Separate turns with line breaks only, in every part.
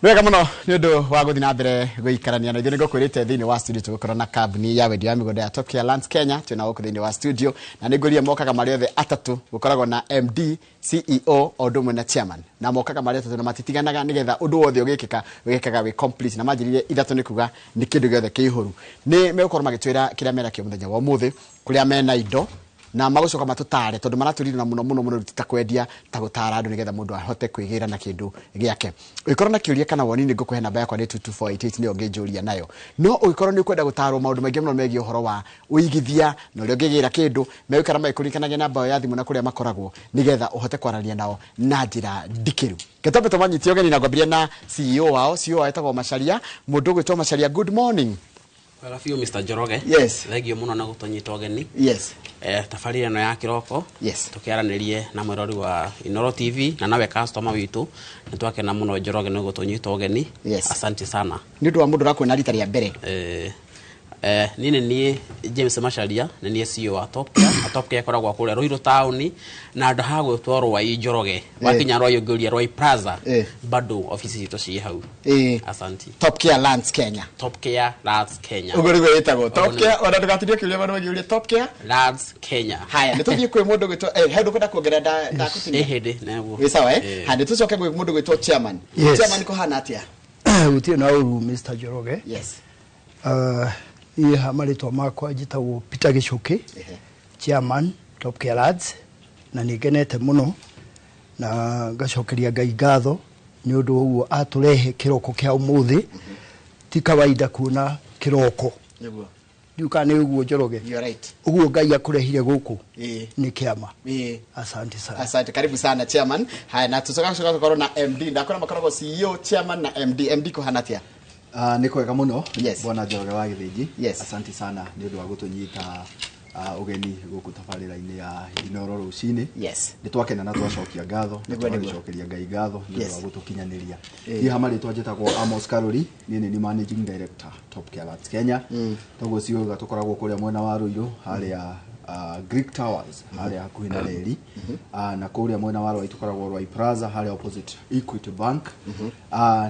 Wega muno nĩ ũndũ wa gũthiĩ na mbere gũikarania na ithuĩ. Nĩ ngũkwĩrĩte thĩinĩ wa studio tũgũkorwo na kambuni ya wendia wa mĩgũnda ya Top Care Lands Kenya. Twĩna gũkũ thĩinĩ wa studio na nĩ ngũria mokaga marĩ othe atatũ. Gũkoragwo na MD, CEO o ũndũ ũmwe na chairman, na mokaga marĩ atatũ na matitiganaga nĩgetha ũndũ wothe ũgĩkĩka wĩkĩkaga wĩ complete. Na manjĩrire ithatũ nĩ kuga nĩ kĩndũ gĩothe kĩihũru. Nĩ megũkorwo magĩtwĩra kĩrĩa menakĩo mũthenya wa ũmũthĩ, kũrĩa mena indo, na magũcoka matũtare tondũ maratũrirana mũno mũno mũno ti ta kwendia, ta gũtara andũ nĩgetha mũndũ ahote kwĩgĩra na kĩndũ gĩake. Ũngĩkorwo na kĩũria kana woni, nĩ ngũkũhe namba yakwa, nĩ 22488, nĩyo ũngĩnjũria nayo. No ũngĩkorwo nĩ ũkwenda gũtarwo maũndũ maingĩ mũno megiĩ ũhoro wa ũigithia na ũrĩa ũngĩgĩra kĩndũ, megũikara magĩkũririkanagia namba ĩyo ya thimũ na kũrĩa makoragwo nĩgetha ũhote kwaranĩria nao na njĩra ndikĩru. Reke twambe tũmanyitie ũgeni na ngwambĩrĩria na CEO wao. CEO wao etagwo Macharia, mũndũ ũgwĩtwo Macharia. Good morning.
Wega biũ, Mr. Njoroge.
Yes.
Thank you mũno na gũtũnyita ũgeni.
Yes.
Tabarĩra ĩno ya kĩroko.
Yes.
Tũkĩaranĩrie na mwĩrori wa Inooro TV na nawe customer witũ. Nĩ twakena mũno, Njoroge, nĩ gũtũnyita ũgeni.
Yes.
Asante sana.
Nĩ ũndũ wa mũndũ ũrakuona rita rĩa mbere.
Niĩ nĩ niĩ James Macharia, nĩ niĩ CEO wa Top Care. Na Top Care ĩkoragwo kũrĩa Ruiru taũni na handũ ha gwĩtwo Rwai, Njoroge. Wakinya Rwai ũngĩũria Rwai Plaza. Bado ofici citũ ciĩ hau. Asante.
Top Care Lands Kenya.
Top Care Lands Kenya.
Ũguo nĩguo ĩtagwo Top
Ũguo.
Care. Ona ndũgatirie kĩũria, bandũ magiũria Top Care
Lands Kenya.
Haya, nĩ tũthiĩ kwĩ mũndũ gwĩtwo he ũndũ kwenda kuongerera ndakũtinia?
Ĩ hĩndĩ neguo.
Wĩ sawa eh? Haya, nĩ tũcoke gwĩ mũndũ gwĩtwo chairman.
Yes.
Chairman, kũhana atĩa?
Gũtirĩ na ũru, Mr. Njoroge.
Yes.
Niĩ ha marĩtwa makwa njĩtagwo Peter Gĩcũkĩ, chairman Top Care Lands, na nĩ ngenete mũno na ngacokeria Ngai ngatho nĩ ũndũ wa ũguo atũrehe kĩroko kĩa ũmũthĩ. Ti kawaida kuona kĩroko.
Nĩguo.
Ndiũ kana nĩ ũguo, Njoroge?
You are right.
Ũguo Ngai akũrehire gũkũ nĩ kĩama. Asante sana.
Asante, karibu sana, chairman. Haya, na tucoka tucoka tukorwo na MD. Ndakora makoragwo CEO, chairman na MD. MD, kũhana atĩa?
Nĩ kwega mũno.
Yes.
Bwana Njoroge wa Gĩthĩnji.
Yes.
Asante sana nĩ ũndũ wa gũtũnyita ũgeni gũkũ tabarĩra-inĩ ya Inooro rũcinĩ.
Yes.
Nĩ twakena na twacokia ngatho na
Nĩguo, nĩguo.
tũgagĩcokeria Ngai ngatho nĩ ũndũ wa gũtũkinyanĩria.
Ĩĩ.
Niĩ ha marĩtwa njĩtagwo Amos Karori, niĩ nĩ managing director Top Care Lands Kenya. Toguo ciuga tũkoragwo kũrĩa mwena wa Ruiru harĩa Greek Towers, harĩa hakuhĩ na reri. Na kũrĩa mwena wa Rwai tũkoragwo Rwai Plaza, harĩa opposite Equity Bank.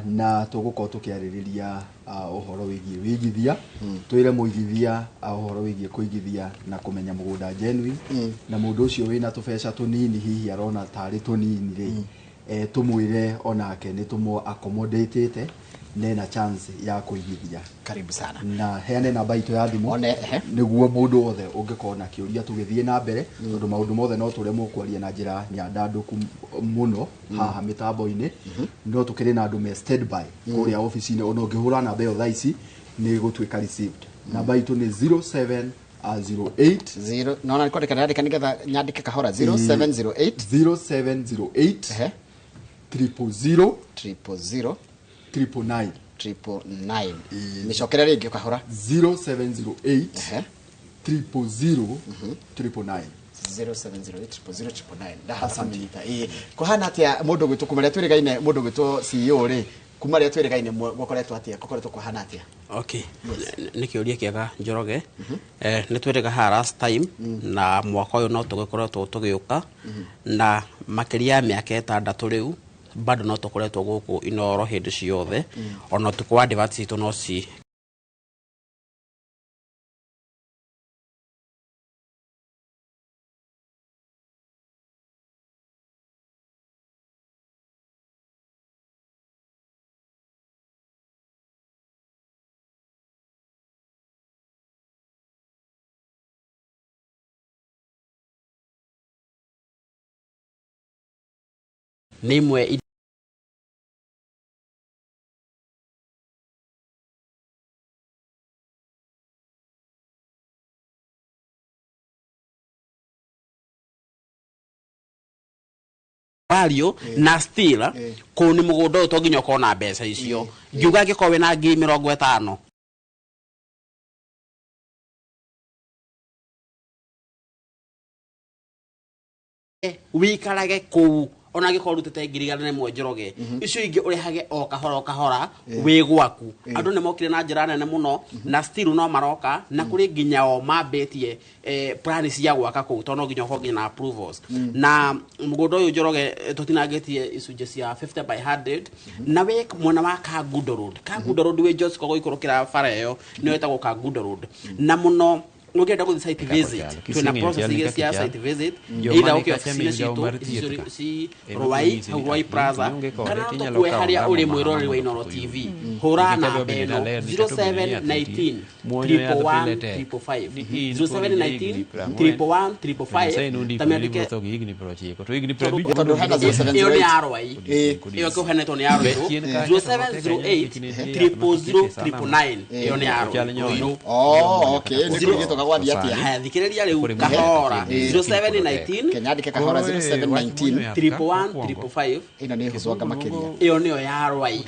Na tũgũkorwo tũkĩarĩrĩria ũhoro wĩgiĩ wĩigithia, twĩre mũigithia ũhoro wĩgiĩ kũigithia na kũmenya mũgũnda genuine, na mũndũ ũcio wĩna tũbeca tũnini hihi arona tarĩ tũnini rĩ, tũmwĩre onake nĩ tũmũ accommodate nena chance ya kũigithia.
Karibu sana.
Na heane namba itũ ya thimũ
One, ehe.
nĩguo mũndũ wothe ũngĩkorwo na kĩũria tũgĩthiĩ na mbere, tondũ maũndũ mothe no tũremwo kwaria na njĩra nyandandũku mũno haha mĩtambo-inĩ, no tũkĩrĩ na andũ me standby kũrĩa ofici-inĩ. Ona ũngĩhũra namba ĩyo thaa ici nĩ ĩgũtuĩka received. Namba itũ nĩ 0708.
Zero, naona nĩ kwandĩka ndandĩka nĩgetha nyandĩke kahora. 0708.
0708. 000.
000.
999.
999. Mĩcokere rĩngĩ kahora.
0708 000 999.
0708 000 999. Ndahota kũmĩnyita. Ĩĩ, kũhana atĩa mũndũ gwĩtwo, kuma rĩrĩa twĩrĩgaine, mũndũ gwĩtwo CEO rĩ, kuma rĩrĩa twĩrĩgaine gũkoretwo atĩa, gũkoretwo kũhana atĩa?
Okay. Nĩ kĩũria kĩega, Njoroge. Nĩ twĩrĩga haha last time na mwaka ũyũ no tũgĩkoretwo tũgĩũka na makĩria ya mĩaka 6 rĩu bado no tũkoretwo gũkũ Inooro hĩndĩ ciothe, ona ũtukũ wa advert citũ no ci nĩ imwe value na still kũu nĩ mũgũnda ũyũ to nginya ũkorwo na mbeca icio. Ngiuga angĩkorwo wĩna 50,000 wikarage kũu Ona angĩkorwo ũrutĩte 100,000 Njoroge, icio ingĩ ũrĩhage o kahora o kahora wĩ gwaku. Andũ nĩ mokire na njĩra nene mũno na still no maroka, na kũrĩ nginya o mambĩtie plan cia gwaka kũu, tondũ no nginya ũkorwo nginya na approvals. Na mũgũnda ũyũ Njoroge, tũtinangĩtie icunjĩ cia 50 by 100, na wĩ mwena wa Kangundo Road. Kangundo Road wĩ Josco gũikũrũkĩra bara ĩyo nĩyo ĩtagwo Kangundo Road. Na mũno ũngĩenda gũthiĩ site visit, twĩna process igĩrĩ cia site visit, either ũke ofici-inĩ citũ ici ci Rwai, hau Rwai Plaza, kana no tũkuoe harĩa ũrĩ. Mwĩroreri wa Inooro TV, hũra namba ĩno, 0719 111 555, 0719 111 555. Tamĩandĩke.
Tondũ hena 0708.
Ĩyo nĩ ya Rwai. Ĩyo kũhenetwo nĩ ya Rũirũ. 0708 000 999, ĩyo nĩ ya Rũirũ.
Oh, okay, nĩ kũrigĩtwo gwathiĩ atĩa?
Haya, thikĩrĩria rĩu kahora, 0719
Kenya andĩke kahora, 0719
111 555.
Ĩno nĩ hũthwanga makĩria.
Ĩyo nĩyo ya Rwai.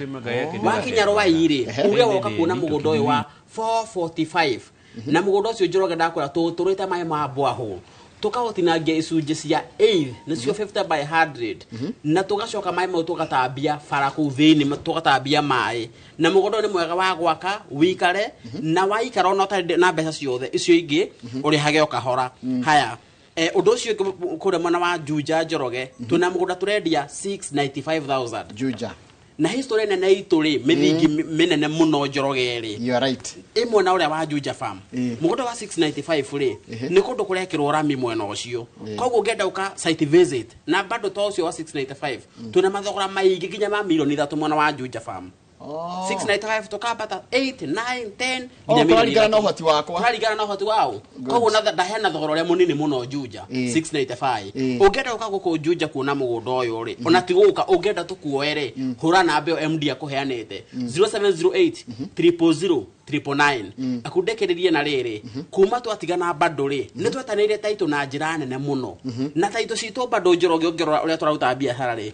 Wakinya Rwai rĩ, uge woka kuona mũgũnda ũyũ wa 445, na mũgũnda ũcio Njoroge ndakwĩra tũtũrĩte maĩ ma bwahũ, tũkaũtinangia icunjĩ cia 8, nĩcio 50 by 100, na tũgacoka maĩ mau tũgatambia bara kũu thĩinĩ, tũgatambia maĩ. Na mũgũnda ũyũ nĩ mwega wa gwaka wikare, na waikara ona ũtarĩ na mbeca ciothe, icio ingĩ ũrĩhage o kahora. Haya, ũndũ ũcio ũngĩ, kũrĩa mwena wa Juja Njoroge twĩna mũgũnda tũrendia 695,000.
Juja.
Na history nene itũ rĩ, mĩthingi mĩnene mũno Njoroge rĩ,
You are right.
Ĩ mwena ũrĩa wa Juja Farm, mũgũnda wa 695 rĩ, nĩ kũndũ kũrekĩrwo rami mwena ũcio. Koguo ũngĩenda ũka site visit, na bado to ũcio wa 695, twĩna mathogora maingĩ nginya ma 3 mirioni mwena wa Juja Farm. 695 tukambata 8 9 10
Oh,
nginya milioni
kũraringana na
3.
ũhoti wakwa.
Kũraringana na ũhoti wao. Koguo na ndaheana thogora ũrĩa mũnini mũno Juja, 695. Ũngĩenda gũka gũkũ Juja kuona mũgũnda ũyũ rĩ, ona ti gũka, ũngĩenda tũkuoe rĩ, hũra namba ĩyo MD akũheanĩte, 0708 000 999. Akundĩkĩrĩrie na rĩrĩ, kuma twatigana bado rĩ, nĩ twetanĩire taitũ na njĩra nene mũno, na taitũ citũ bado Njoroge, ũngĩrora ũrĩa tũraruta biacara rĩ,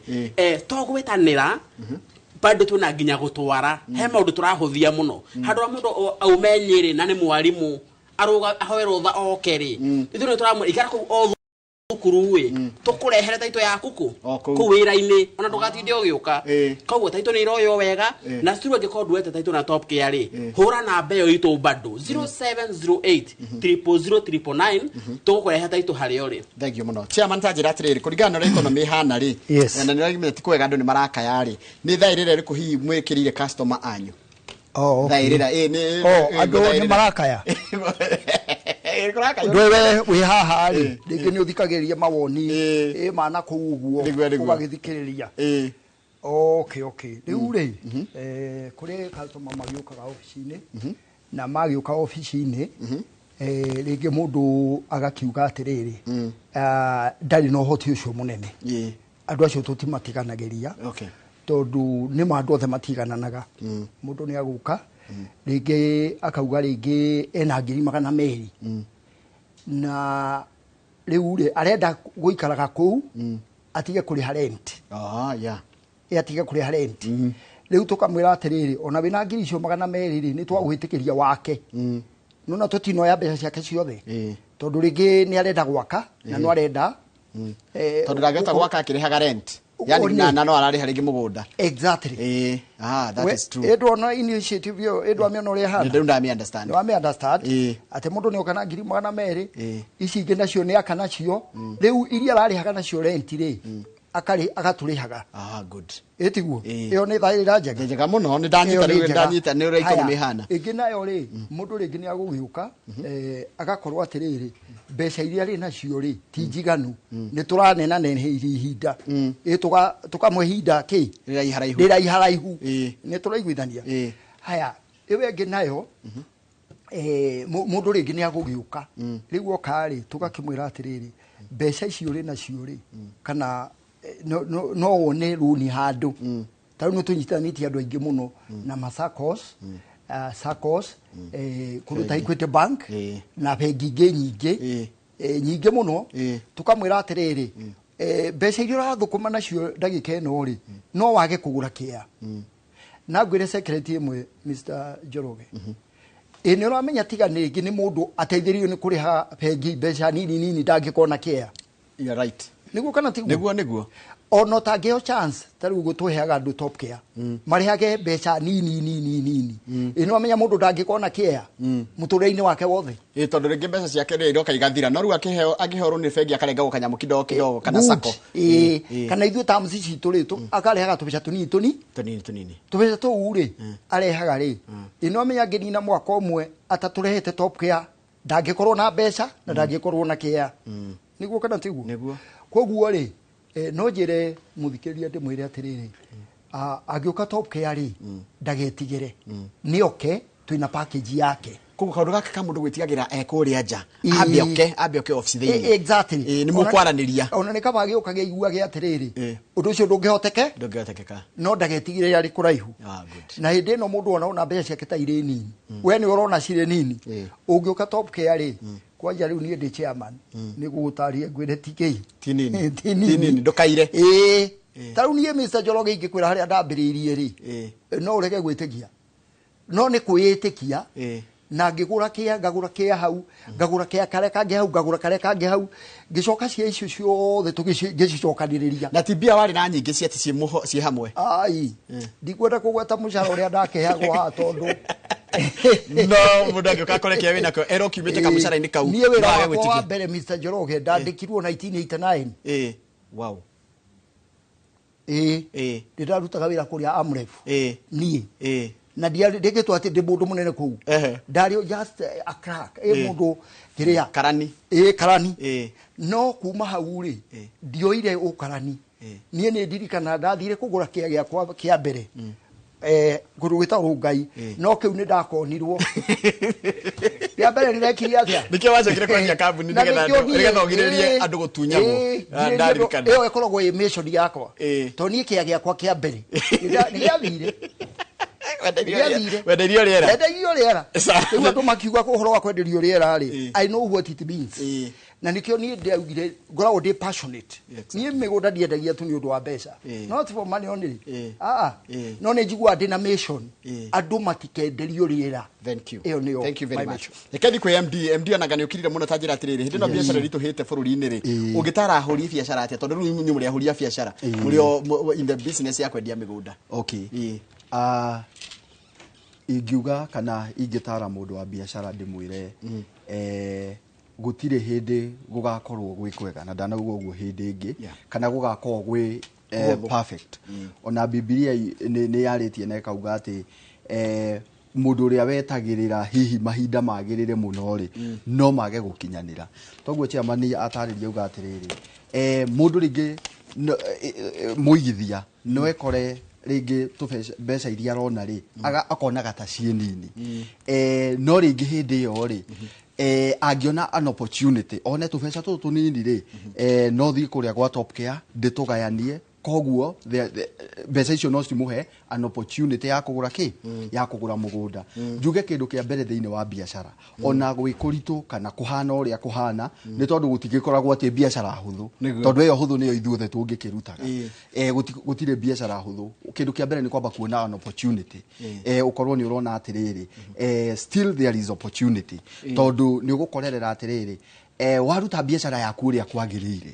to gwĩtanĩra bado twĩna nginya gũtwara he maũndũ tũrahũthia mũno. Handũ ha mũndũ aume Nyĩrĩ na nĩ mwarimũ, arũga ahoe rũtha oke rĩ, ithuĩ nĩ tũramwĩra ikara kũu o thukuru ĩ, tũkũrehere taitũ yaku kũ
O kũu.
Kũu wĩra-inĩ, ona ndũgatinde ũgĩũka. Koguo taitũ nĩ iroywo wega. Na cukuru, angĩkorwo nduete taitũ na Top Care rĩ, hũra namba ĩyo itũ bado, 0708 000 999, tũgũkũrehe taitũ harĩa ũrĩ.
Thank you mũno, chairman. Ta njĩra atĩrĩrĩ, kũringana na ũrĩa economy ĩhana rĩ, na nĩ ũramenya ti kwega, andũ nĩ marakaya rĩ, nĩ thaa ĩrĩra ĩrĩkũ hihi mwĩkĩrĩire customer anyu?
Oh,
Thaa
okay.
ĩrĩra nĩ
Oh, andũ nĩ marakaya.
Kũrakaya.
Ndwe we wĩ haha rĩ, rĩngĩ nĩ ũthikagĩrĩria mawoni ĩ mana kũu ũguo,
Nĩguo.
ũgagĩthikĩrĩria. Okay, rĩu rĩ, kũrĩ customer magĩũkaga obici-inĩ, na magĩũka obici-inĩ, rĩngĩ mũndũ agakiuga atĩrĩrĩ, ndarĩ na ũhoti ũcio mũnene. Andũ acio tũtimatiganagĩria, tondũ nĩ ma andũ othe matigananaga. Mũndũ nĩ agũka rĩngĩ akauga rĩngĩ ena 200,000, na rĩu rĩ, arenda gũikaraga kũu atige kũrĩha rent.
Ah, yeah.
Ĩ atige kũrĩha rent. Rĩu tũkamwĩra atĩrĩrĩ, ona wĩna 200,000 rĩ, nĩ twagwĩtĩkĩria wake, nona tũtinoya mbeca ciake ciothe, tondũ rĩngĩ nĩ arenda gwaka na no arenda
Tondũ ndangĩhota gwaka akĩrĩhaga rent, yani na no ararĩha rĩngĩ mũgũnda.
Exactly.
Ah, that is true.
Ĩndwona initiative ĩyo, ĩndwamĩona ũrĩa ĩhana.
Rĩu ndamĩ understand.
Nĩ wamĩ understand atĩ mũndũ nĩ oka na 200,000, ici ingĩ nacio nĩ aka nacio, rĩu iria ararĩhaga nacio rent rĩ, akarĩ agatũrĩhaga.
Ah, good.
Ĩtiguo?
Ĩĩ.
Ĩyo nĩ thaĩrĩra njega.
Nĩ njega mũno, nĩ ndanyita.
Ĩyo nĩ
Rĩu
njega.
ndanyita nĩ ũrĩa economy
Haya,
ĩhana.
ĩngĩ nayo rĩ, mũndũ rĩngĩ nĩ agũgĩũka, agakorwo atĩrĩrĩ, mbeca iria arĩ nacio rĩ ti njiganu, nĩ tũranenaneheirie ihinda, ĩ tũkamũhe ihinda kĩ
Rĩraiharaihu.
Rĩraiharaihu. Nĩ tũraiguithania? Haya, ĩyo ĩngĩ nayo, mũndũ rĩngĩ nĩ agũgĩũka, rĩu oka rĩ, tũgakĩmwĩra atĩrĩrĩ, mbeca icio ũrĩ nacio rĩ, kana no wone rũni handũ. Ta rĩu nĩ tũnyitanĩtie andũ aingĩ mũno na masacos, SACCOs, kũndũ ta Equity Bank na bengi ingĩ nyingĩ, nyingĩ mũno. Tũkamwĩra atĩrĩrĩ, mbeca iria ũrathũkũma nacio ndagĩka ĩno rĩ, no wage kũgũra kĩa. Na ngwĩre secret ĩmwe, Mr. Njoroge, ĩ nĩ ũramenya tiga rĩngĩ nĩ mũndũ ateithĩrĩirio nĩ kũrĩha bengi mbeca nini nini, ndangĩkona kĩa.
You are right.
Nĩguo kana tiguo?
Nĩguo, nĩguo.
Ona ũtangĩheo chance, ta rĩu ũguo tũheaga andũ Top Care, marĩhage mbeca nini nini nini. Ĩ nĩ wamenya mũndũ ndangĩkorwo na kĩea mũtũrĩre-inĩ wake wothe.
Ĩ, tondũ rĩngĩ mbeca ciake rĩ iroka igathira, no rĩu akĩheo, angĩheo rũni bengi akarengagwo kanyamũ kidogo kidogo kana
Good.
sako.
Ĩ, kana ithuĩ terms citũ rĩ, akarehaga tũbeca tũnini tũni
Tũnini tũnini.
Tũbeca tũu rĩ arehaga rĩ, ĩ nĩ wamenya angĩnina mwaka ũmwe atatũrehete Top Care, ndangĩkorwo na mbeca na ndangĩkorwo na kĩea. Nĩguo kana tiguo?
Nĩguo.
Koguo rĩ, no njĩre mũthikĩrĩria, ndĩmwĩre atĩrĩrĩ, angĩũka Top Care rĩ, ndagetigĩre, nĩ oke, twĩna package yake.
Koguo kaũndũ gaka ka mũndũ gwĩtigagĩra e kũrĩa nja, ambe oke ofici thĩinĩ.
Exactly.
Ĩ, nĩ mũkwaranĩria.
Ona nĩ kaba agĩũka gĩaiguage atĩrĩrĩ, ũndũ ũcio ndũngĩhoteke.
Ndũngĩhotekeka.
No ndagetigĩre, arĩ kũraihu.
Ah, good.
Na hĩndĩ ĩno mũndũ ona ona mbeca ciake ta irĩ nini, we nĩ ũrona cirĩ nini, ũngĩũka Top Care rĩ, kwanja rĩu niĩ ndĩ chairman, nĩ gũgũtarĩria ngwĩre ti kĩi.
Ti nini.
Ti nini.
Ti nini, ndũkaire.
Ĩĩ, ta rĩu niĩ Mr. Njoroge ingĩkwĩra harĩa ndambĩrĩirie rĩ, no ũrege gwĩtĩkia, no nĩ kwĩĩtĩkia. Na ngĩgũra kĩa, ngagũra kĩa hau, ngagũra kĩa karĩa kangĩ hau, ngagũra karĩa kangĩ hau, ngĩcoka cia icio ciothe ngĩcicokanĩrĩria.
Na ti mbia warĩ na nyingĩ cia ti ciĩ hamwe.
Ai, ndikwenda kũgweta mũcara ũrĩa ndakĩheagwo haha tondũ
No mũndũ angĩũka akore kĩa wĩnakĩo erwo kiumĩte kamũcara-inĩ kau,
Niĩ wĩra
no age
wakwa wa
gwĩtĩkia.
mbere, Mr. Njoroge, ndandĩkirwo 1989.
Ĩ, wow.
Ĩĩ. Ndĩndarutaga wĩra kũrĩa Amref. Niĩ na ndĩgĩtwo atĩ ndĩ mũndũ mũnene kũu. Ndarĩ o just a clerk, ĩ mũndũ kĩrĩa.
Karani.
Ĩ, karani. No kuma hau rĩ, ndioire ũkarani. Niĩ nĩ ndirikana ndathire kũgũra kĩa gĩakwa kĩa mbere kũndũ gwĩtagwo Ngai, no kĩu nĩ ndakonirwo rĩa mbere nĩ ndekire atĩa.
Nĩkĩo wacokire kwendia kambuni?
Na
nĩgetha
nĩkĩo niĩ-
nĩgetha ũgirĩrĩrie andũ gũtunyagwo.
Ngirĩrĩrie andũ-
Ndarikana.
Ĩyo ĩkoragwo ĩ mission yakwa, tondũ niĩ kĩa gĩakwa kĩa mbere nĩ gĩathire. Gĩathire.
Wendeirio rĩera.
Ndendeirio rĩera.
Sawa.
Rĩu andũ makiuga ũhoro wa kwenderio rĩera rĩ, I know what it means. Na nĩkĩo niĩ ndaugire ngoragwo ndĩ passionate. Niĩ mĩgũnda ndiendagia tu nĩ ũndũ wa mbeca, not for money only. Ah, no nĩ njiguaga ndĩ na mission, andũ matikenderio rĩera.
Thank you.
Ĩyo nĩyo
Thank you very
my
much.
mission.
Reke thiĩ kwĩ MD. MD onaga nĩ ũkirire mũno. Ta njĩra atĩrĩrĩ, hĩndĩ ĩno biacara ĩritũhĩte bũrũri-inĩ rĩ, ũngĩtara ahũri biacara atĩa? Tondũ rĩu inyuĩ mũrĩ ahũri a biacara, mũrĩ o in the business ya kwendia mĩgũnda.
Okay. Ingiuga kana ingĩtara mũndũ wa biacara ndĩmwĩre, gũtirĩ hĩndĩ gũgakorwo gwĩ kwega, na ndanauga ũguo hĩndĩ ĩngĩ, kana gũgakorwo gwĩ
Kũhũthũ.
perfect. Ona Bibilia nĩ yarĩtie na ĩkauga atĩ mũndũ ũrĩa wetagĩrĩra hihi mahinda magĩrĩre mũno rĩ, no mage gũkinyanĩra. Toguo chairman atarĩria auga atĩrĩrĩ, mũndũ rĩngĩ mũigithia no ekore rĩngĩ tũbeca, mbeca iria arona rĩ, akonaga ta ciĩ nini, no rĩngĩ hĩndĩ ĩyo rĩ, angĩona an opportunity one tũbeca tũtũ tũnini rĩ, no thiĩ kũrĩa gwa Top Care ndĩtũgayanie, koguo mbeca icio no cimũhe an opportunity ya kũgũra kĩ, ya kũgũra mũgũnda. Njuge kĩndũ kĩa mbere thĩinĩ wa biacara, ona gwĩ kũritũ kana kũhana ũrĩa kũhana, nĩ tondũ gũtigĩkoragwo atĩ biacara hũthũ, tondũ ĩyo hũthũ nĩyo ithuothe tũngĩkĩrutaga. Gũtirĩ biacara hũthũ. Kĩndũ kĩa mbere nĩ kwamba kuona an opportunity, ũkorwo nĩ ũrona atĩrĩrĩ, still there is opportunity, tondũ nĩ ũgũkorerera atĩrĩrĩ, waruta biacara yaku ũrĩa kwagĩrĩire,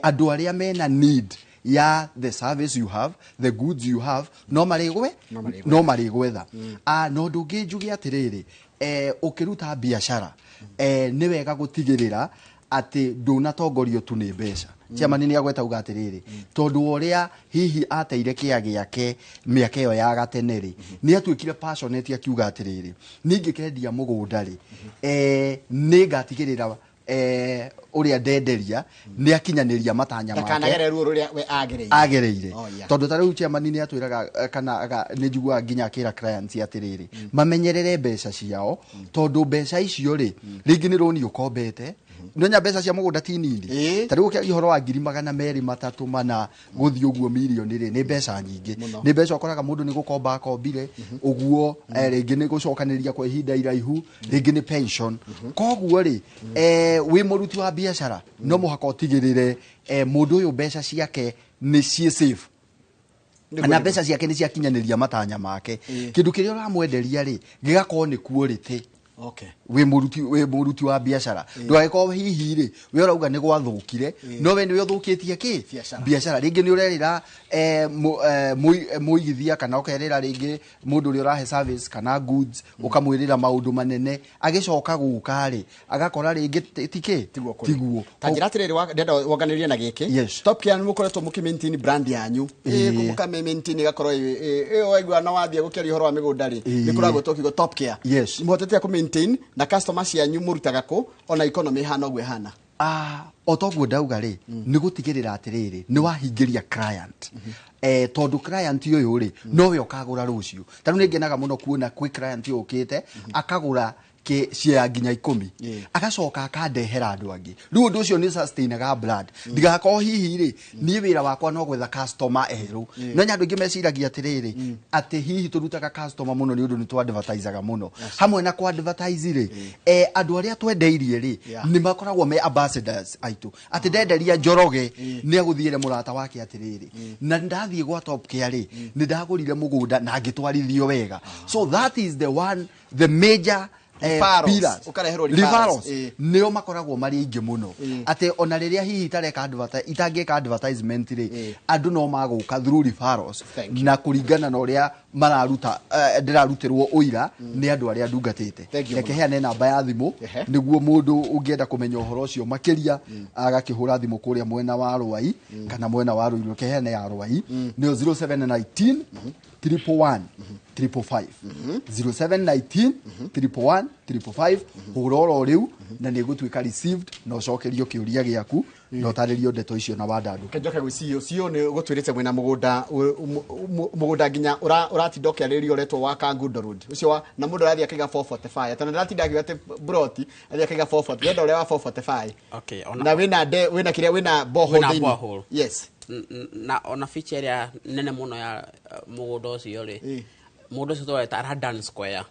andũ arĩa mena need ya the service you have, the goods you have, no marĩgwe, no marĩgwetha. Ah, no ũndũ ũngĩ njuge atĩrĩrĩ, ũkĩruta biacara, nĩ wega gũtigĩrĩra atĩ ndũnatongorio tu nĩ mbeca. Chairman nĩ agweta uga atĩrĩrĩ, tondũ wa ũrĩa hihi ateire kĩa gĩake mĩaka ĩyo ya gatene rĩ, nĩ atuĩkire passionate akiuga atĩrĩrĩ, niĩ ingĩkendia mũgũnda rĩ, nĩ ngatigĩrĩra ũrĩa ndenderia nĩ akinyanĩria matanya make.
Ndakanagere ruo rũrĩa we agereire.
Agereire.
Oh, yeah.
Tondũ ta rĩu chairman nĩ atwĩraga, kana nĩ njiguaga nginya akĩra clients atĩrĩrĩ, mamenyerere mbeca ciao, tondũ mbeca icio rĩ, rĩngĩ nĩ rũni ũkombete. Nĩonya mbeca cia mũgũnda ti nini. Ta rĩu ũkĩaria ũhoro wa ngiri 200, 300, 4 gũthiĩ ũguo mirioni rĩ, nĩ mbeca nyingĩ. Nĩ mbeca ũkoraga mũndũ nĩ gũkomba akombire ũguo, rĩngĩ nĩ gũcokanĩrĩria kwa ihinda iraihu, rĩngĩ nĩ pension. Koguo rĩ, wĩ mũruti wa biacara no mũhaka ũtigĩrĩre, mũndũ ũyũ mbeca ciake nĩ ciĩ safe na mbeca ciake nĩ ciakinyanĩria matanya make. Kĩndũ kĩrĩa ũramwenderia rĩ, gĩgakorwo nĩ quality.
Okay.
Wĩ mũruti wa biacara, ndũgagĩkorwo hihi rĩ we ũrauga nĩ gwathũkire, no we nĩwe ũthũkĩtie kĩ?
Biacara.
Biacara. Rĩngĩ nĩ ũrerĩra mũigithia kana ũkerĩra rĩngĩ mũndũ ũrĩa ũrahe service kana goods, ũkamwĩrĩra maũndũ manene, agĩcoka gũka rĩ agakora rĩngĩ ti kĩ.
Tiguo kũrĩ.
Tiguo.
Ta njĩra atĩrĩrĩ, ndĩrenda wonganĩrĩrie na gĩkĩ.
Yes.
Top Care nĩ mũkoretwo mũkĩ maintain brand yanyu. Mũka maintain ĩgakorwo ĩyo waigua na wathiĩ gũkĩaria ũhoro wa mĩgũnda rĩ, nĩ kũragwo tũkiugo Top Care. Mũhotete kũ maintain na customer cianyu mũrutaga kũ ona economy ĩhana ũguo ĩhana?
Ah, o toguo ndauga rĩ, nĩ gũtigĩrĩra atĩrĩrĩ nĩ wahingĩria client, tondũ client ũyũ rĩ nowe ũkagũra rũciũ. Ta rĩu nĩ ngenaga mũno kuona kwĩ client ũkĩte akagũra kĩ share nginya 10, agacoka akandehera andũ angĩ. Rĩu ũndũ ũcio nĩ sustainaga brand, ndigakorwo hihi rĩ niĩ wĩra wakwa no gwetha customer erũ. No nya andũ aingĩ meciragia atĩrĩrĩ atĩ hihi tũrutaga customer mũno nĩ ũndũ nĩ tũ advertisaga mũno. Hamwe na kũ advertise rĩ, andũ arĩa twendeirie rĩ nĩ makoragwo me ambassadors aitũ, atĩ ndenderia Njoroge nĩ agũthiĩre mũrata wake atĩrĩrĩ, na ndathiĩ gwa Top Care rĩ nĩ ndagũrire mũgũnda na ngĩtwarithio wega. So that is the one, the major
Referrals.
pillars.
Ũkareherwo referrals.
Referrals. Nĩo makoragwo marĩ aingĩ mũno, atĩ ona rĩrĩa hihi itareka itangĩka advertisement rĩ, andũ no magũka through referrals.
Thank you.
Na kũringana na ũrĩa mararuta, ndĩrarutĩrwo ũira nĩ andũ arĩa ndungatĩte.
Thank you
Reke
mũno.
heane namba ya thimũ nĩguo mũndũ ũngĩenda kũmenya ũhoro ũcio makĩria agakĩhũra thimũ kũrĩa mwena wa Rwai kana mwena wa Ruiru. Reke heane ya Rwai, nĩyo 0719 111 555, 0719 111 555. Hũra oro rĩu na nĩ ĩgũtuĩka received na ũcokerio kĩũria gĩaku na ũtarĩrio ndeto icio na wandandũke.
Kenjoke gwĩ CEO. CEO nĩ gũtwĩrĩte mwĩna mũgũnda mũgũnda nginya ũratinda ũkĩarĩrĩria ũretwo wa Kangundo Road ũcio wa na mũndũ arathiĩ akaiga 445, tondũ ndĩratinda akiuga atĩ broti athiĩ akaiga 440, wenda ũrĩa wa 445.
Okay,
na wĩna de wĩna kĩrĩa, wĩna borehole
Wĩna
thĩinĩ.
borehole.
Yes.
Na ona feature ĩrĩa nene mũno ya mũgũnda ũcio rĩ, mũgũnda ũcio tũweta Radan Square.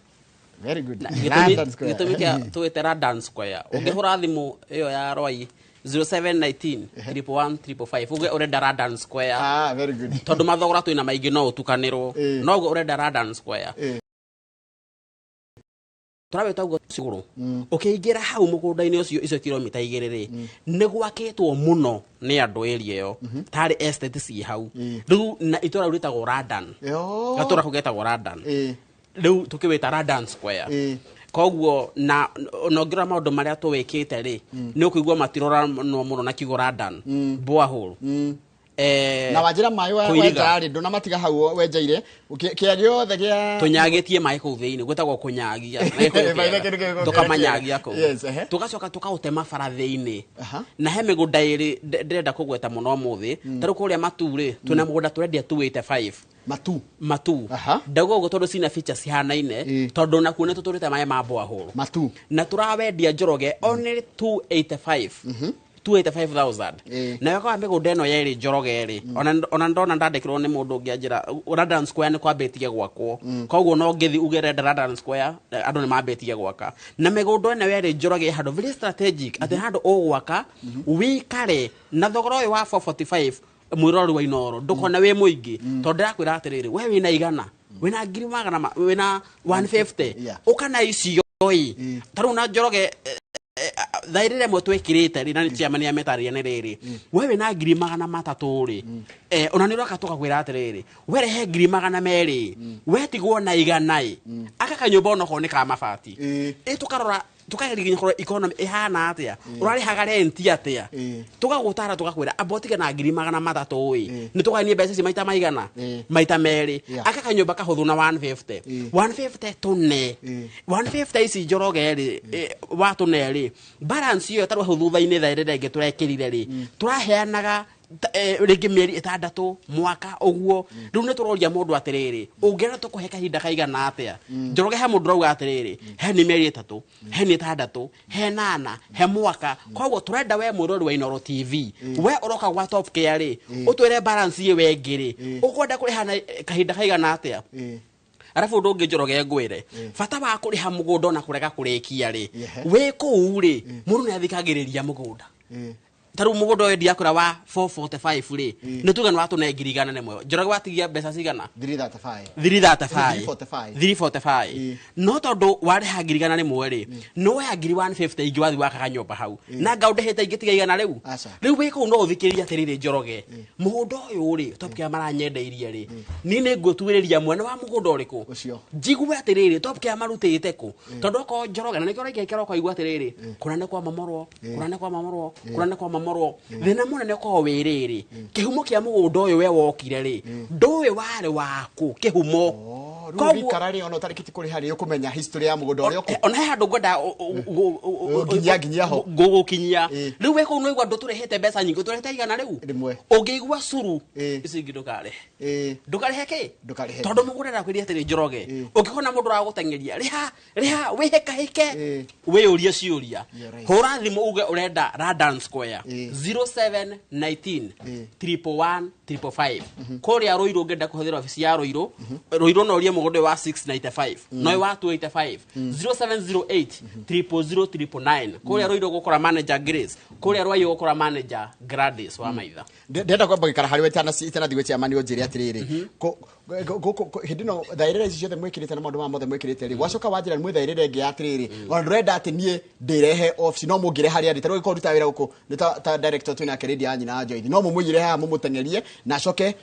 Very good.
Na gĩtũmi
London Square.
gĩtũmi kĩa tũwĩte Radan Square, ũngĩhũra thimũ ĩyo ya Rwai 0719 111 555 uge ũrenda Radan Square,
Ah, very good.
tondũ mathogora twĩna maingĩ no ũtukanĩrwo, no uge ũrenda Radan Square. Tũrawĩta ũguo cigũrũ ũkĩingĩra hau mũgũnda-inĩ ũcio, icio kilomita 2 rĩ nĩ gwakĩtwo mũno nĩ andũ area ĩyo, tarĩ estate ciĩ hau rĩu, na itũra rĩu rĩtagwo Radan. Gatũra kau getagwo Radan. Rĩu tũkĩwĩta Radan Square. Koguo na ũngĩrora maũndũ marĩa tũwĩkĩte rĩ, nĩ ũkũigua matiroranwo mũno na kiugo Radan borehole.
Na wanjĩra maĩ
Kũiriga.
wenja rĩ, ndũnamatiga hau wenjeire kĩa gĩothe gĩa
Tũnyagĩtie maĩ kũu thĩinĩ, gwĩtagwo kũnyagia na gĩkũyũ
Maĩ
kĩega.
kĩndũ kĩu
Tũkamanyagia kũu.
Yes, ehe.
Tũgacoka tũkaũtema bara thĩinĩ. Na he mĩgũnda ĩrĩ ndĩrenda kũgweta mũno ũmũthĩ. Ta rĩu kũrĩa Matu rĩ, twĩna mũgũnda tũrendia 285.
Matu.
Matu. Ndauga ũguo tondũ cina features cihanaine, tondũ nakuo nĩ tũtũrĩte maĩ ma borehole.
Matu.
Na tũrawendia, Njoroge, only 285, 285,000. Na wega wa mĩgũnda ĩno yerĩ, Njoroge, rĩ, ona ndona ndandĩkĩrwo nĩ mũndũ ũngĩ anjĩra Radan Square nĩ kwambĩtie gwakwo, koguo no ngĩthi uge renda Radan Square, andũ nĩ mambĩtie gwaka. Na mĩgũnda ĩno yerĩ, Njoroge, ĩ handũ very strategic, atĩ handũ ũgwaka wĩkare na thogora ũyũ wa 445. Mwĩrori wa Inoro, ndũkone wĩ mũingĩ, tondũ ndĩrakwĩra atĩrĩrĩ, we wĩna igana, wĩna ngiri magana wĩna 150, ũka na icio ĩ. Ta rĩu na Njoroge, thaa rĩrĩa ĩmwe twĩkĩrĩte rĩ, na nĩ chairman ametarĩria nĩ rĩrĩ, we wĩna 300,000 rĩ, ona nĩ ũroka tũkakwĩra atĩrĩrĩ, we rehe 200,000, we tigwo na igana ĩ, aka kanyũmba onokorwo nĩ ka mabati ĩ. Tũkarora, tũkageria nginya kũrora economy ĩhana atĩa, ũrarĩhaga renti atĩa. Tũgagũtara, tũgakwĩra amba ũtige na 300,000 ĩ, nĩ tũganie mbeca ici maita maigana? Maita merĩ. Aka kanyũmba kahũthũ na 150, 150 tũne, 150 ici, Njoroge, rĩ, wa tũne rĩ, balance ĩyo tarĩ hau thutha-inĩ thaa ĩrĩa ĩngĩ tũrekĩrire rĩ, tũraheanaga rĩngĩ mĩeri 6, mwaka ũguo. Rĩu nĩ tũroria mũndũ atĩrĩrĩ, ũngĩenda tũkũhe kahinda kaigana atĩa? Njoroge, he mũndũ ũrauga atĩrĩrĩ, he nĩ mĩeri 3, he nĩ 6, he nana, he mwaka. Koguo tũrenda we mwĩrori wa Inoro TV, we ũroka gwa Top Care rĩ, ũtwĩre balance ĩyo ĩngĩ rĩ, ũkwenda kũrĩha na kahinda kaigana atĩa. Arabu ũndũ ũngĩ, Njoroge, ngwĩre bata wa kũrĩha mũgũnda ona kũrega kũrĩkia rĩ, wĩ kũu rĩ, mũndũ nĩ athikagĩrĩria mũgũnda. Ta rĩu mũgũnda ũyũ ndiakũra wa 445 rĩ, nĩ tuge nĩ watũne 101,000. Njoroge, watigia mbeca cigana?
335.
335.
345.
345.
Ĩĩ.
No tondũ warĩha 101,000 rĩ, nĩ woya 150 ingĩ wathiĩ wakaga nyũmba hau na nga ũndĩhĩte ingĩ tiga 100 rĩu.
Aca.
Rĩu wĩ kũu no ũthikĩrĩrie atĩrĩrĩ, Njoroge, mũgũnda ũyũ rĩ, Top Care maranyendeirie rĩ, niĩ nĩ ngũtuĩrĩria mwene wa mũgũnda ũrĩkũ.
Ũcio.
Njigue atĩrĩrĩ, Top Care marutĩte kũ, tondũ okorwo Njoroge na nĩkĩo ũraikaikara ũkaigua atĩrĩrĩ, kũna nĩ kwamomorwo, kũna nĩ kwamomorwo, kũna nĩ kwamomorwo. Thĩna mũnene ũkoragwo wĩ rĩrĩ, kĩhumo kĩa mũgũnda ũyũ we wokire rĩ, ndũĩ warĩ waku kĩhumo.
Oh, rĩu ũngĩikara rĩ, ona ũtarĩkĩtie kũrĩha rĩ, ũkũmenya history ya mũgũnda ũrĩa ũkũ
Ona he handũ ngwenda
Nginya ho.
Ngũgũkinyia.
Ĩĩ.
Rĩu wĩ kũu nĩwaigua ndũtũrĩhĩte mbeca nyingĩ, ũtũrĩhĩte 100 rĩu.
1.
Ũngĩigua curu
Ĩĩ.
ici ingĩ ndũkarĩhe. Ndũkarĩhe kĩ?
Ndũkarĩhe.
Tondũ mũgũnda ndakwĩria atĩrĩ, Njoroge,
Ĩĩ.
ũngĩkona mũndũ ũragũteng'eria, rĩha rĩha, wĩhĩkahĩke,
Ĩĩ.
wĩyũrie ciũria.
You're right.
Hũra thimũ uge ũrenda Radan Square,
Ĩĩ.
0719
Ĩĩ.
111 555. Kũrĩa Rũirũ, ũngĩenda kũhũthĩra obici ya Rũirũ, Rũirũ no ũrie mũgũnda ũyũ wa 695, no ũyũ wa 285, 0708 000 999. Kũrĩa Rũirũ gũkora manager Grace, kũrĩa Rwaiyũ gũkora manager Gladys wa Maitha.
Ndĩrenda kwamba gũikara harĩ we itanathiĩ gwĩ chairman, ũnjĩre atĩrĩrĩ, hĩndĩ ĩno thaĩrĩra ici ciothe mwĩkĩrĩte na maũndũ maya mothe mwĩkĩrĩte rĩ, gwacoka wanjĩra mwĩ thaĩrĩra ĩngĩ ya atĩrĩrĩ, ona ndũrenda atĩ niĩ ndĩrehe obici, no mũngĩre harĩa ndĩ. Ta rĩu ũngĩkorwo ũrutaga wĩra gũkũ nĩ ta director twĩ nake Lady ya nyina Joyce, no mũmũigĩre haha mũmũteng'erie na acoke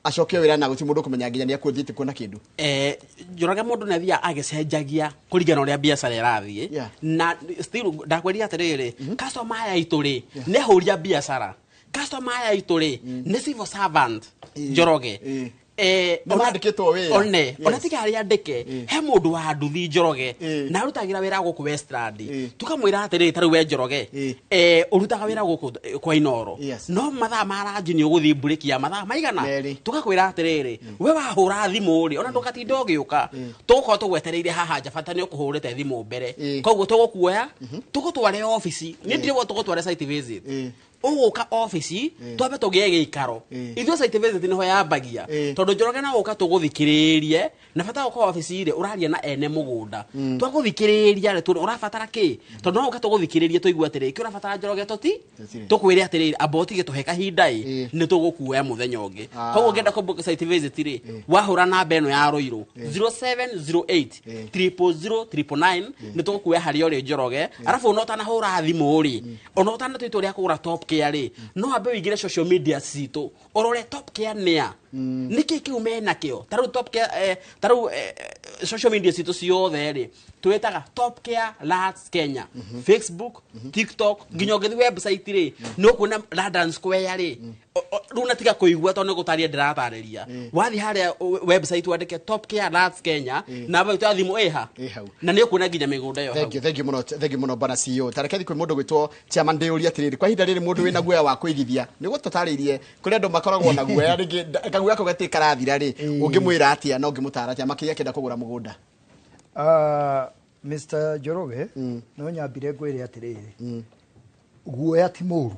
acoke wĩra na gũtirĩ mũndũ ũkũmenya nginya nĩ akuũthiĩte kuona kĩndũ.
Njoroge, mũndũ nĩ athiaga agĩcenjagia kũringana na ũrĩa biacara ĩrathiĩ. Na still ndakwĩria atĩrĩrĩ, customer aya aitũ rĩ, nĩ ahũri a biacara. Customer aya aitũ rĩ, nĩ civil servant, Njoroge.
Nĩ mandĩkĩtwo wĩra.
One ona tiga arĩa andĩke, he mũndũ wa nduthi, Njoroge, na arutagĩra wĩra gũkũ Westland. Tukamwĩra atĩrĩrĩ, ta rĩu we Njoroge, ũrutaga wĩra gũkũ kwa Inoro, no mathaa ma ranji nĩ ũgũthiĩ mburĩki ya mathaa maigana?
2.
Tugakwĩra atĩrĩrĩ, we wahũra thimũ rĩ, ona ndũgatinda ũgĩũka, tũgũkorwo tũgwetereire haha nja, bata nĩ ũkũhũrĩte thimũ mbere. Koguo tũgũkuoya tũgũtware obici, nĩ ndirĩgwo tũgũtware site visit. Ũgũka obici twambe tũgĩe gĩikaro. Ithuĩ site visit nĩho yambagia, tondũ Njoroge no gũka tũgũthikĩrĩrie, na bata wa gũka obici rĩ, ũraria na ene mũgũnda. Twagũthikĩrĩria rĩ, tuone ũrabatara kĩ, tondũ no gũka tũgũthikĩrĩrie tũigue atĩrĩ, kĩ ũrabatara, Njoroge, tũti
Tũtirĩ.
tũkwĩre atĩrĩrĩ, amba ũtige tũhe kahinda ĩ, nĩ tũgũkuoya mũthenya ũngĩ. Koguo ũngĩenda kũbook site visit rĩ, wahũra namba ĩno ya Rũirũ, 0708 000 999, nĩ tũgũkuoya harĩa ũrĩ, Njoroge. Arabu ona ũtanahũra thimũ rĩ, ona ũtanatua itua rĩa kũgũra Top Care rĩ, no ambe ũingĩre social media citũ ũrore Top Care nĩa, nĩkĩ kĩu menakĩo. Ta rĩu Top Care, ta rĩu social media citũ ciothe rĩ, twĩtaga Top Care Lands Kenya, Facebook, TikTok, nginya ũngĩthiĩ website rĩ, nĩ ũkuona London Square rĩ. Rĩu na tiga kũigua tondũ nĩ gũtarĩria ndĩratarĩria, wathiĩ harĩa website wandĩke Top Care Lands Kenya, namba itũ ya thimũ ĩha.
Ĩ hau.
Na nĩ ũkuona nginya mĩgũnda ĩyo hau.
Thank you, thank you mũno, thank you mũno, bwana CEO. Tareke thiĩ kwĩ mũndũ gwĩtwo chairman, ndĩũrie atĩrĩrĩ, kwa ihinda rĩrĩ mũndũ wĩna guoya wa kũigithia, nĩ gũtũtarĩirie kũrĩ andũ makoragwo na guoya rĩngĩ, kaguoya kau gatirĩ karathira rĩ, ũngĩmwĩra atĩa na ũngĩmũtara atĩa makĩria akĩenda kũgũra mũgũnda?
Mr. Njoroge, no nyambire ngwĩre atĩrĩrĩ, guoya ti mũru.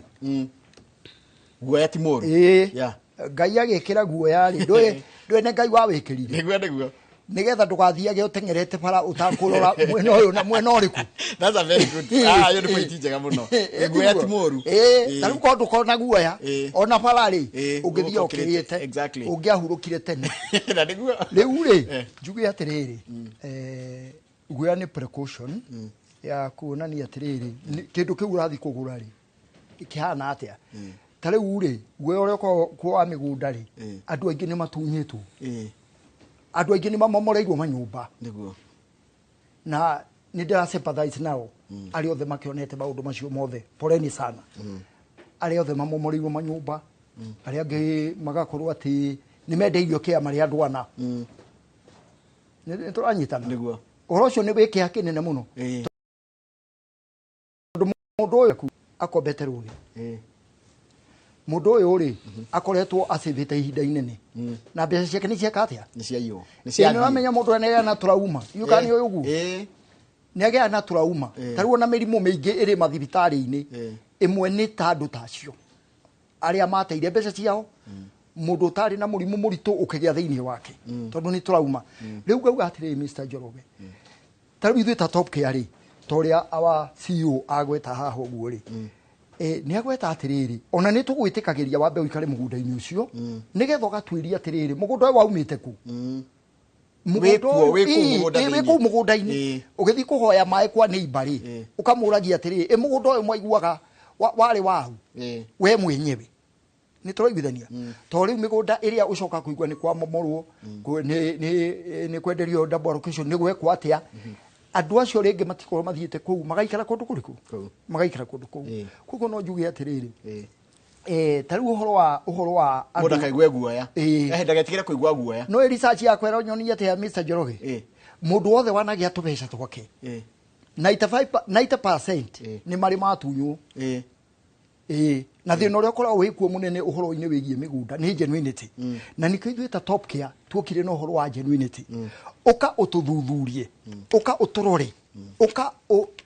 Guoya ti mũru.
Ĩĩ. Ngai agĩkĩra guoya rĩ, ndũĩ nĩ Ngai wawĩkĩrire
Nĩguo.
Nĩgetha ndũgathiage ũteng'erete bara ũtakũrora mwena ũyũ na mwena ũrĩkũ.
That's a very good, ah, ĩyo nĩ point njega mũno. Guoya ti mũru.
Ĩĩ, ta rĩu korwo ndũkorwo na guoya, ona bara rĩ, ũngĩthiĩ
ũgũkĩrĩte.
ũkĩrĩte, ũngĩahurũkire tene.
Na nĩguo.
Rĩu rĩ, njuge atĩrĩrĩ, guoya nĩ precaution ya kuonania atĩrĩrĩ, kĩndũ kĩu ũrathiĩ kũgũra rĩ, kĩhana atĩa. Ta rĩu rĩ, guoya ũrĩa ũkoragwo kuo wa mĩgũnda rĩ, andũ aingĩ nĩ matunyĩtwo, andũ aingĩ nĩ mamomoreirwo manyũmba. Na nĩ ndĩra sympathize nao arĩa othe makĩonete maũndũ macio mothe, poleni sana arĩa othe mamomoreirwo manyũmba, arĩa angĩ magakorwo atĩ nĩ mendeirio kĩa marĩ andũ ana. Nĩ tũranyitana?
Nĩguo.
Ũhoro ũcio nĩ wĩ kĩeha kĩnene mũno, tondũ mũndũ ũyũ akombete rũni, mũndũ ũyũ rĩ, akoretwo acĩvĩte ihinda inene na mbeca ciake nĩ cieka atĩa?
Nĩ ciaiywo, nĩ
Ĩ, nĩ
ciathiĩ.
ũramenya mũndũ nĩ na trauma iũ kana nĩ ũyũ ũguo nĩ agĩa na trauma. Ta rĩu ona mĩrimũ mĩingĩ ĩrĩ mathibitarĩ-inĩ, ĩmwe nĩ ta andũ ta acio arĩa mateire mbeca ciao, mũndũ ũtarĩ na mũrimũ mũritũ ũkĩgĩa thĩinĩ wake tondũ nĩ trauma. Rĩu ngauga atĩrĩrĩ, Mr. Njoroge, ta rĩu ithuĩ ta Top Care rĩ, ta ũrĩa our CEO agweta haha ũguo rĩ, Nĩ agweta atĩrĩrĩ, ona nĩ tũgwĩtĩkagĩria wambe ũikare mũgũnda-inĩ ũcio, nĩgetha ũgatuĩria atĩrĩrĩ, mũgũnda ũyũ waumĩte kũ.
Wĩ kuo, wĩ kũu mũgũnda
Wĩ
thĩinĩ.
kũu mũgũnda-inĩ. Ũgĩthiĩ kũhoya maĩ kwa neighbor rĩ, ũkamũragia atĩrĩrĩ, ĩ mũgũnda ũyũ mwaiguaga warĩ waũ? We mwenyewe. Nĩ tũraiguithania. To rĩu mĩgũnda ĩrĩa ũcoka kũigua nĩ kwamomorwo, nĩ kwenderio double allocation, nĩ gwekwo atĩa. Andũ acio rĩngĩ matikorwo mathiĩte kũu, magaikara kũndũ kũrĩkũ?
Kũu.
Magaikara kũndũ kũu. Koguo no njuge atĩrĩrĩ, ta rĩu ũhoro wa
Mũndũ akaigue guoya. Ndagetigĩre kũigua guoya.
No research yakwa ĩronyonia atĩa, Mr. Njoroge? Mũndũ wothe wanagĩa tũbeca twake, 95, 90% nĩ marĩ matunywo. Na thĩna ũrĩa ũkoragwo wĩkuo mũnene ũhoro-inĩ wĩgiĩ mĩgũnda nĩ genuinity. Na nĩkĩo ithuĩ ta Top Care tuokire na ũhoro wa genuinity. Ũka ũtũthuthurie, ũka ũtũrore, ũka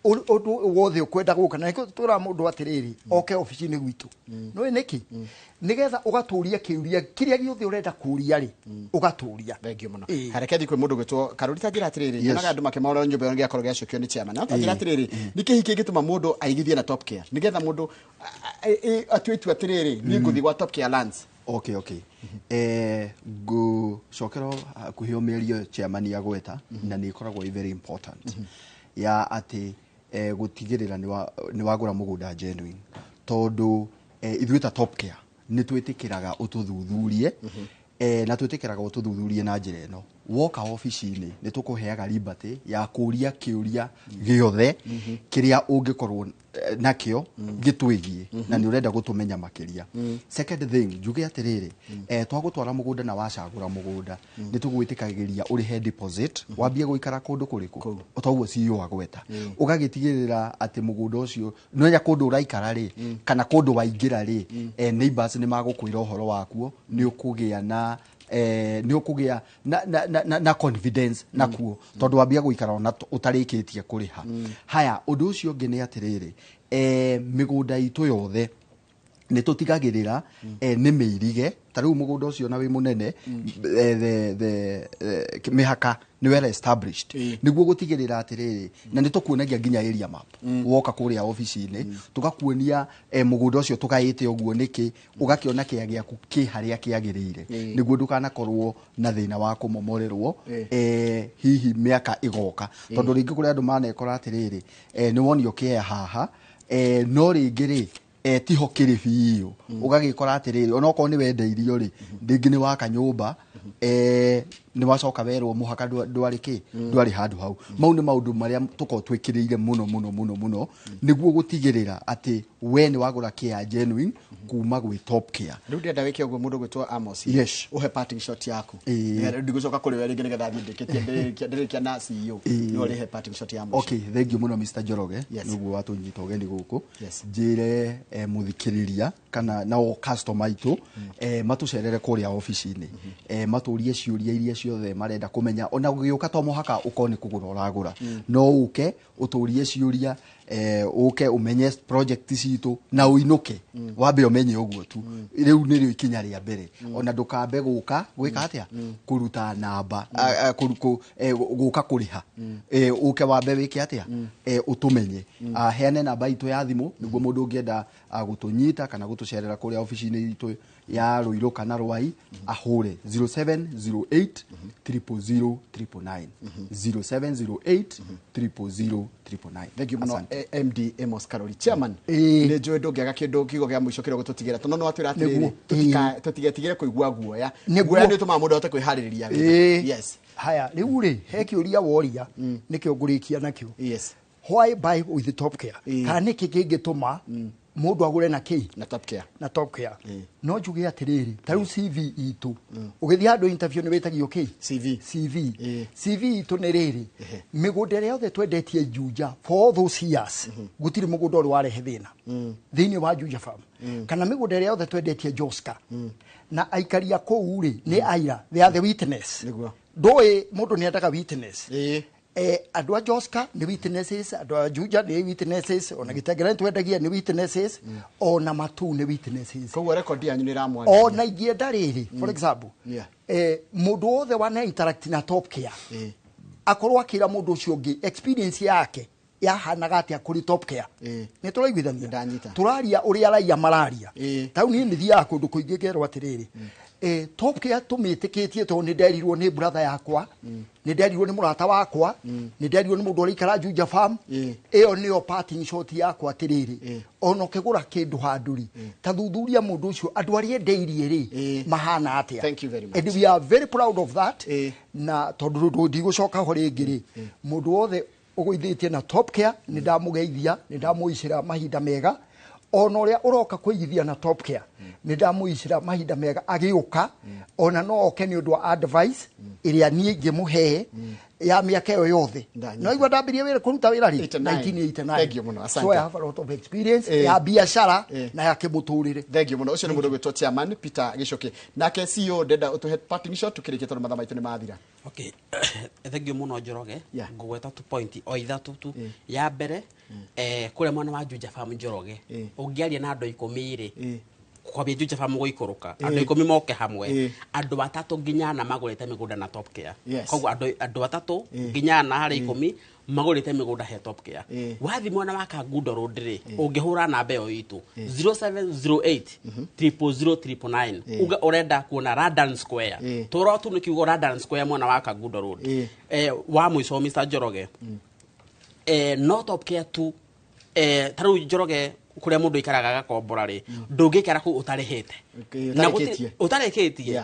ũndũ wothe ũkwenda gũka. Na nĩkĩo twĩraga mũndũ atĩrĩrĩ, oke obici-inĩ gwitũ. Nĩũĩ nĩkĩ? Nĩgetha ũgatũria kĩũria kĩrĩa gĩothe ũrenda kũria rĩ, ũgatũria.
Thank you mũno. Hareke thiĩ kwĩ mũndũ gwĩtwo Karũri. Ta njĩra atĩrĩrĩ, nyonaga andũ makĩmaũra nyũmba ĩyo gĩakorwo gĩacokio nĩ chairman. No ta njĩra atĩrĩrĩ, nĩ kĩĩ kĩngĩtũma mũndũ aigithie na Top Care, nĩgetha mũndũ atue itua atĩrĩrĩ, niĩ ngũthiĩ gwa Top Care Lands?
Okay. Ngũcokera hakuhĩ o mĩario chairman agweta, na nĩ ĩkoragwo ĩ very important ya atĩ gũtigĩrĩra nĩ wagũra mũgũnda genuine, tondũ ithuĩ ta Top Care nĩ twĩtĩkĩraga ũtũthuthurie, na twĩtĩkĩraga ũtũthuthurie na njĩra ĩno: woka obici-inĩ nĩ tũkũheaga liberty ya kũria kĩũria gĩothe kĩrĩa ũngĩkorwo nakĩo gĩtwĩgiĩ na nĩ ũrenda gũtũmenya makĩria. Second thing, njuge atĩrĩrĩ, twagũtwara mũgũnda na wacagũra mũgũnda, nĩ tũgwĩtĩkagĩria ũrĩhe deposit, wambie gũikara kũndũ kũrĩkũ o toguo CEO agweta, ũgagĩtigĩrĩra atĩ mũgũnda ũcio nĩwenya kũndũ ũraikara rĩ, kana kũndũ waingĩra rĩ, neighbors nĩ magũkwĩra ũhoro wakuo, nĩ ũkũgĩa na nĩ ũkũgĩa na confidence nakuo, tondũ wambia gũikara ona ũtarĩkĩtie kũrĩha. Haya, ũndũ ũcio ũngĩ nĩ atĩrĩrĩ, mĩgũnda itũ yothe nĩ tũtigagĩrĩra nĩ mĩirige. Ta rĩu mũgũnda ũcio na wĩ mũnene, the mĩhaka nĩ well established, nĩguo gũtigĩrĩra atĩrĩrĩ, na nĩ tũkuonagia nginya area map. Woka kũrĩa obici-inĩ, tũgakuonia mũgũnda ũcio tũgaĩte ũguo nĩkĩ, ũgakĩona kĩa gĩaku kĩ harĩa kĩagĩrĩire, nĩguo ndũkanakorwo na thĩna wa kũmomorerwo hihi mĩaka ĩgoka, tondũ rĩngĩ kũrĩ andũ manekora atĩrĩrĩ, nĩ wonio kĩea haha, no rĩngĩ rĩ, tiho kĩrĩ biũ, ũgagĩkora atĩrĩrĩ, onokorwo nĩ wendeirio rĩ, rĩngĩ nĩ waka nyũmba, nĩ wacoka werwo mũhaka ndwarĩ kĩ, ndwarĩ handũ hau. Mau nĩ maũndũ marĩa tũkoragwo twĩkĩrĩire mũno mũno mũno mũno, nĩguo gũtigĩrĩra atĩ we nĩ wagũra kĩa genuine kuma gwĩ Top Care.
Rĩu ndĩrenda wĩke ũguo, mũndũ gwĩtwo Amos, ũhe parting shot yaku. Nĩgetha ndigũcoka kũrĩ we rĩngĩ, nĩgetha thiĩ ndĩkĩtie ndĩrĩkia na CEO. No ũrĩhe parting shot ya mũico.
Okay, thank you mũno, Mr. Njoroge, nĩguo watũnyita ũgeni gũkũ. Njĩre mũthikĩrĩria kana nao customer aitũ matũcerere kũrĩa obici-inĩ, matũrie ciũria iria ciothe marenda kũmenya. Ona gũgĩũka to mũhaka ũkorwo nĩ kũgũra ũragũra, no ũke ũtũrie ciũria, ũke ũmenye project citũ na ũinũke wambe ũmenye ũguo tu. Rĩu nĩrĩo ikinya rĩa mbere. Ona ndũkambe gũka gwĩka atĩa, kũruta namba, gũka kũrĩha, ũke wambe wĩke atĩa, ũtũmenye. Heane namba itũ ya thimũ nĩguo mũndũ ũngĩenda gũtũnyita kana gũtũcerera kũrĩa obici-inĩ itũ ya Rũirũ kana Rwai ahũre 0708 000 999, 0708 000 999.
Thank you mũno.
Asante.
MD Amos Karori, chairman, nĩ njũĩ ndũngĩaga kĩndũ kiugo kĩa mũico kĩrĩa ũgũtũtigĩra, tondũ no watwĩra atĩrĩrĩ,
Nĩguo.
tũtigetigĩre kũigua guoya.
Nĩguo.
Guoya nĩ ũtũmaga mũndũ ahote kwĩharĩrĩria wega.
Haya, rĩu rĩ, he kĩũria woria, nĩkĩo ngũrĩkia nakĩo. Why buy with Top Care? Kana nĩkĩ kĩngĩtũma mũndũ agũre na kĩ?
Na Top Care.
Na Top Care. No njuge atĩrĩrĩ, ta rĩu CV itũ, ũgĩthiĩ handũ interview nĩ wĩtagio kĩ?
CV.
CV. CV itũ nĩ rĩrĩ, mĩgũnda ĩrĩa yothe twendetie Juja for all those years, gũtirĩ mũgũnda ũrĩ warehe thĩna thĩinĩ wa Juja Farm, kana mĩgũnda ĩrĩa yothe twendetie Joska, na aikari a kũu rĩ, nĩ aira, they are the witness. Ndũĩ mũndũ nĩ endaga witness. Andũ a Joska nĩ witnesses, andũ a Juja nĩ witnesses, ona Gĩtengera nĩ twendagia nĩ witnesses, ona Matu nĩ witnesses.
Koguo rekondi yanyu nĩ ĩramwarĩria.
Ona ingĩenda rĩrĩ, for example, mũndũ wothe wana interact na Top Care, akorwo akĩra mũndũ ũcio ũngĩ experience yake. Yahanaga atĩa kũrĩ Top Care? Nĩ tũraiguithania?
Ndanyita.
Tũraria ũrĩa raia mararia. Tau niĩ nĩ thiaga kũndũ kũingĩ ngerwo atĩrĩrĩ, Top Care tũmĩtĩkĩtie tondũ nĩ nderirwo nĩ brother yakwa, nĩ nderirwo nĩ mũrata wakwa, nĩ nderirwo nĩ mũndũ ũraikara Juja Farm. Ĩyo nĩyo parting shot yakwa atĩrĩrĩ, ona ũkĩgũra kĩndũ handũ rĩ, ta thuthuria mũndũ ũcio, andũ arĩa endeirie rĩ, mahana atĩa.
Thank you very much.
And we are very proud of that. Na tondũ ndigũcoka ho rĩngĩ rĩ, mũndũ wothe ũgũithĩtie na Top Care nĩ ndamũgeithia, nĩ ndamũicĩra mahinda mega. Ona ũrĩa ũroka kũigithia na Top Care nĩ ndamũicĩra mahinda mega agĩũka, ona no oke nĩ ũndũ wa advice ĩrĩa niĩ ingĩmũhe ya mĩaka ĩyo yothe.
Ndanyita.
No igua ndambirie wĩra kũruta wĩra rĩ?
89.
1989.
Thank you mũno, asante.
So I have a lot of experience ya biacara na ya kĩmũtũrĩre.
Thank you mũno. Ũcio nĩ mũndũ ũgwĩtwo chairman Peter Gichuki. Nake CEO, ndenda ũtũhe parting shot tũkĩrĩkia tondũ mathaa maitũ nĩ mathira.
Okay, thank you mũno, Njoroge. Ngũgweta tu point o ithatũ tu. Ya mbere, kũrĩa mwena wa Juja Farm, Njoroge, ũngĩaria na andũ 10 rĩ, kwambia Juja Farm gũikũrũka, andũ 10 moke hamwe, andũ atatũ nginya ana magũrĩte mĩgũnda na Top Care. Koguo andũ atatũ nginya ana harĩ 10 magũrĩte mĩgũnda he Top Care. Wathi mwena wa Kangundo Road rĩ, ũngĩhũra namba ĩyo itũ 0708 000 999, uge ũrenda kuona Radan Square, tũrora tu nĩ kiugo Radan Square mwena wa Kangundo Road. Wa mũico, Mr Njoroge, no Top Care tu, ta rĩu Njoroge, kũrĩa mũndũ aikaraga agakombora rĩ, ndũngĩikara kũu ũtarĩhĩte.
Okay,
Na
ũtarĩkĩtie.
ũtarĩkĩtie.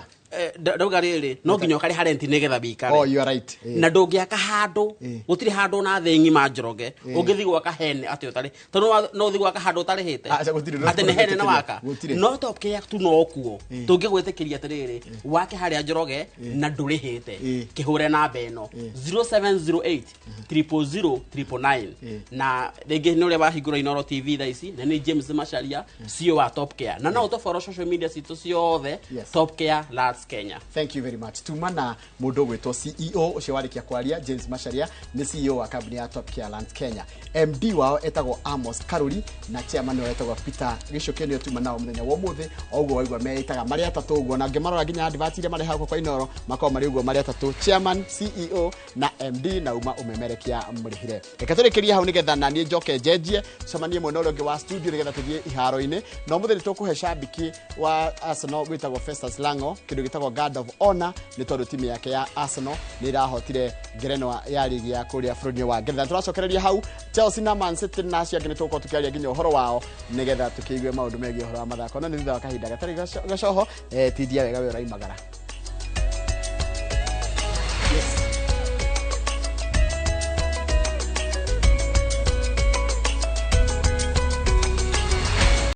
Ndauga rĩrĩ, no nginya ũkarĩha rent nĩgetha wĩikare.
Oh, you are right.
Na ndũngĩaka handũ, gũtirĩ handũ na thĩ ng'ima, Njoroge, ũngĩthiĩ gwaka hene atĩ ũtarĩ, tondũ no ũthiĩ gwaka handũ ũtarĩhĩte.
Aca, gũtirĩ,
Atĩ nĩ hene na waka.
Gũtirĩ.
No Top Care tu no kuo tũngĩgwĩtĩkĩria atĩrĩrĩ, wake harĩa, Njoroge, na ndũrĩhĩte, kĩhũre namba ĩno 0708 000 999. Na rĩngĩ nĩ ũrĩa wahingũra Inoro TV thaa ici, na nĩ James Macharia, CEO wa Top Care, na no ũtũfollow social media citũ ciothe,
Yes.
Top Care Lands Kenya.
Thank you very much. Tuma na mũndũ ũgwĩtwo CEO ũcio warĩkia kwaria, James Macharia, nĩ CEO wa kambuni ya Top Care Lands Kenya. MD wao etagwo Amos Karuri na chairman wao etagwo Peter Gichuki. Nĩo tuma nao mũthenya wa ũmũthĩ. O ũguo waigua meĩtaga marĩ atatũ ũguo, na ngĩmarora nginya advert iria marĩ hau kwa Inoro makoragwo marĩ ũguo marĩ atatũ, chairman, CEO na MD, na uma ũmemerekia mũrĩhĩre. Reke tũrĩkĩrie hau nĩgetha na niĩ njoke njenjie cemanie mwena ũrĩa ũngĩ wa studio nĩgetha tũthiĩ iharo-inĩ. Na ũmũthĩ nĩ tũkũhe cambiki wa Arsenal gwĩtagwo Festus Lango kĩndũ gĩtagwo Guard of Honor, nĩ tondũ timu yake ya Arsenal nĩ ĩrahotire ngerenwa ya rigi ya kũrĩa bũrũri-inĩ wa Ngeretha. Tũracokereria hau Chelsea na Man City na acio angĩ nĩ tũgũkorwo tũkĩaria nginya ũhoro wao nĩgetha tũkĩigue maũndũ megiĩ ũhoro wa mathako, no nĩ thutha wa kahinda gatarĩ gacoho. Tindia wega we ũraimagara.